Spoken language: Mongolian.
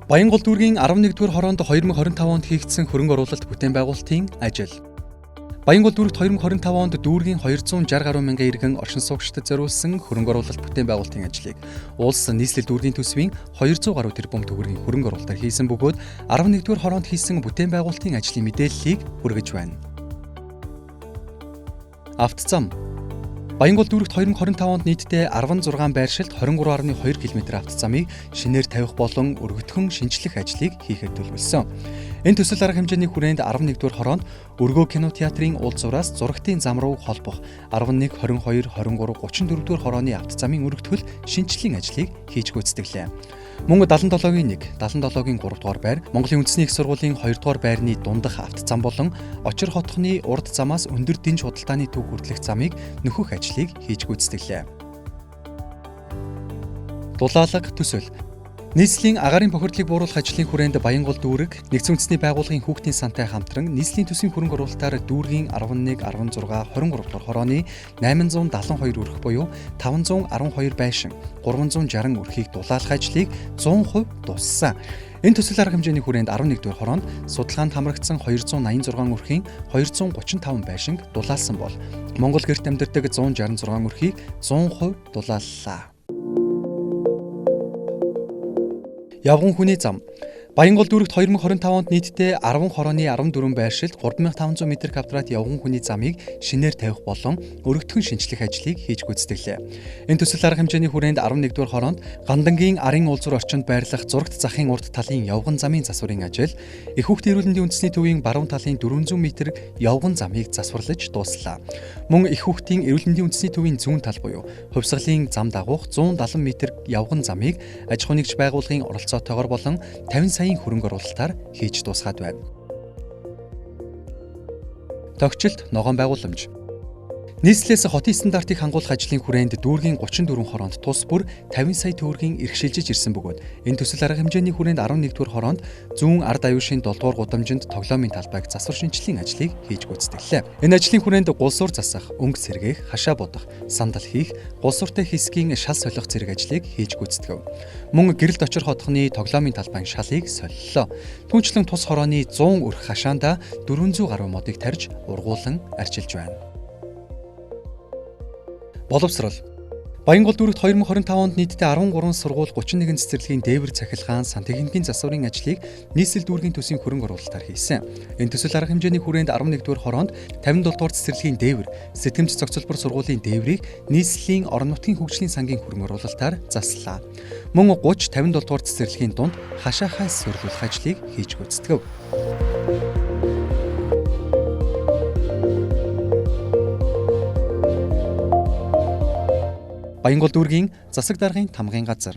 Баянгол дүүргийн 11-р хороонд 2025 онд хийгдсэн хөрөнгө оруулалт бүтээн байгуулалтын ажил. Баянгол дүүрэгт 2025 онд дүүргийн 260 гаруй мянган иргэн оршин суугчдад зориулсан хөрөнгө оруулалт бүтээн байгуулалтын ажлыг улс нийслэл дүүргийн төсвийн 200 гаруй тэрбум төгрөгийн хөрөнгө оруулалтаар хийсэн бөгөөд 11-р хороонд хийсэн бүтээн байгуулалтын ажлын мэдээллийг хүргэж байна. Автозам. Баянгол дүүрэгт 2025 онд нийтдээ 16 байршилд 23.2 км автозамыг шинээр тавих болон өргөтгөн шинжлэх ажлыг хийхэд төлөвлөсөн. Энэ төсөл арга хэмжээний хүрээнд 11-р хороонд Өргөө кино театрын уулзуураас зурагтын зам руу холбох 11, 22, 23, 34-р хорооны автозамын өргөтгөл шинжлэлийн ажлыг хийж гүйцэтгэлээ. Мөн 77-гийн 1, 77-гийн 3 дугаар байр, Монголын үндэсний их сургуулийн 2 дугаар байрны дундах автозам болон Очир хотхны урд замаас өндөр дэнж худалдааны төв хүртэлх замыг нөхөх ажлыг хийж гүйцэтгэлээ. Дулаалга төсөл. Нийслэлийн агаарын бохирдлыг бууруулах ажлын хүрээнд Баянгол дүүрэг нэгдсэн үндэсний байгууллагын хүүхдийн сантай хамтран нийслэлийн төсвийн хөрөнгө оруулалтаар дүүргийн 11, 16, 23 дугаар хорооны 872 өрх буюу 512 байшин, 360 өрхийг дулаалах ажлыг 100% дууссан. Энэ төсөл арга хэмжээний хүрээнд 11 дугаар хороонд судалгаанд хамрагдсан 286 өрхийн 235 байшинг дулаалсан бол Монгол гэрт амьдардаг 166 өрхийг 100% дулааллаа. Явган хүний зам. Баянгол дүүрэгт 2025 онд нийтдээ 10 хорооны 14 байршилд 3500 м квадрат явган хүний замыг шинээр тавих болон өргөтгөн шинжлэх ажлыг хийж гүйцэтгэлээ. Энэ төсөл арга хэмжээний хүрээнд 11-р хороонд Гандангийн арын уулзуур орчинд байрлах зурагт захын урд талын явган замын засварын ажил, Эх хүүхдийн эрүүл мэндийн үндэсний төвийн баруун талын 400 м явган замыг засварлаж дууслаа. Мөн Эх хүүхдийн эрүүл мэндийн үндэсний төвийн зүүн тал буюу хувьсгалын зам дагуух 170 м явган замыг аж ахуйн нэгж байгууллагын оролцоотойгоор болон 50 саяын хөрөнгө оруулалтаар хийж дуусгаад байна. Тогтчлт ногоон байгууламж. Нийслэлээс хотын стандартыг хангуулах ажлын хүрээнд дүүргийн 34 хороонд тус бүр 50 сая төгрөгийн эрх шилжиж ирсэн бөгөөд энэ төсөл арга хэмжээний хүрээнд 11-р хороонд зүүн ард аюушийн 7 дугаар гудамжинд тоглоомын талбайг засвар шинжиллийн ажлыг хийж гүйцэтгэлээ. Энэ ажлын хүрээнд гулсуур засах, өнгө сэргээх, хашаа будах, сандал хийх, гулсууртай хэсгийн шал солих зэрэг ажлыг хийж гүйцэтгэв. Мөн гэрэлд очир хотхны тоглоомын талбайн шалыг солилоо. Түүнчлэн тус хорооны 100 өрх хашаандаа 400 гаруй модыг тарьж ургуулan арчилж байна. Боловсрол. Баянгол дүүрэгт 2025 онд нийтдээ 13 сургууль 31 цэцэрлэгийн дээвэр цахилгаан сан техникийн засварын ажлыг нийслэл дүүргийн төсвийн хөрөнгө оруулалтаар хийсэн. Энэ төсөл арга хэмжээний хүрээнд 11-р хороонд 57 дугаар цэцэрлэгийн дээвэр, сэтгэмж зохицолбор сургуулийн дээврийг нийслэлийн орон нутгийн хөгжлийн сангийн хөрөнгө оруулалтаар заслаа. Мөн 30 57 дугаар цэцэрлэгийн дунд хашаахай суйрлуулах ажлыг хийж гүйцэтгэв. Баянгол дүүргийн засаг даргын тамгын газар.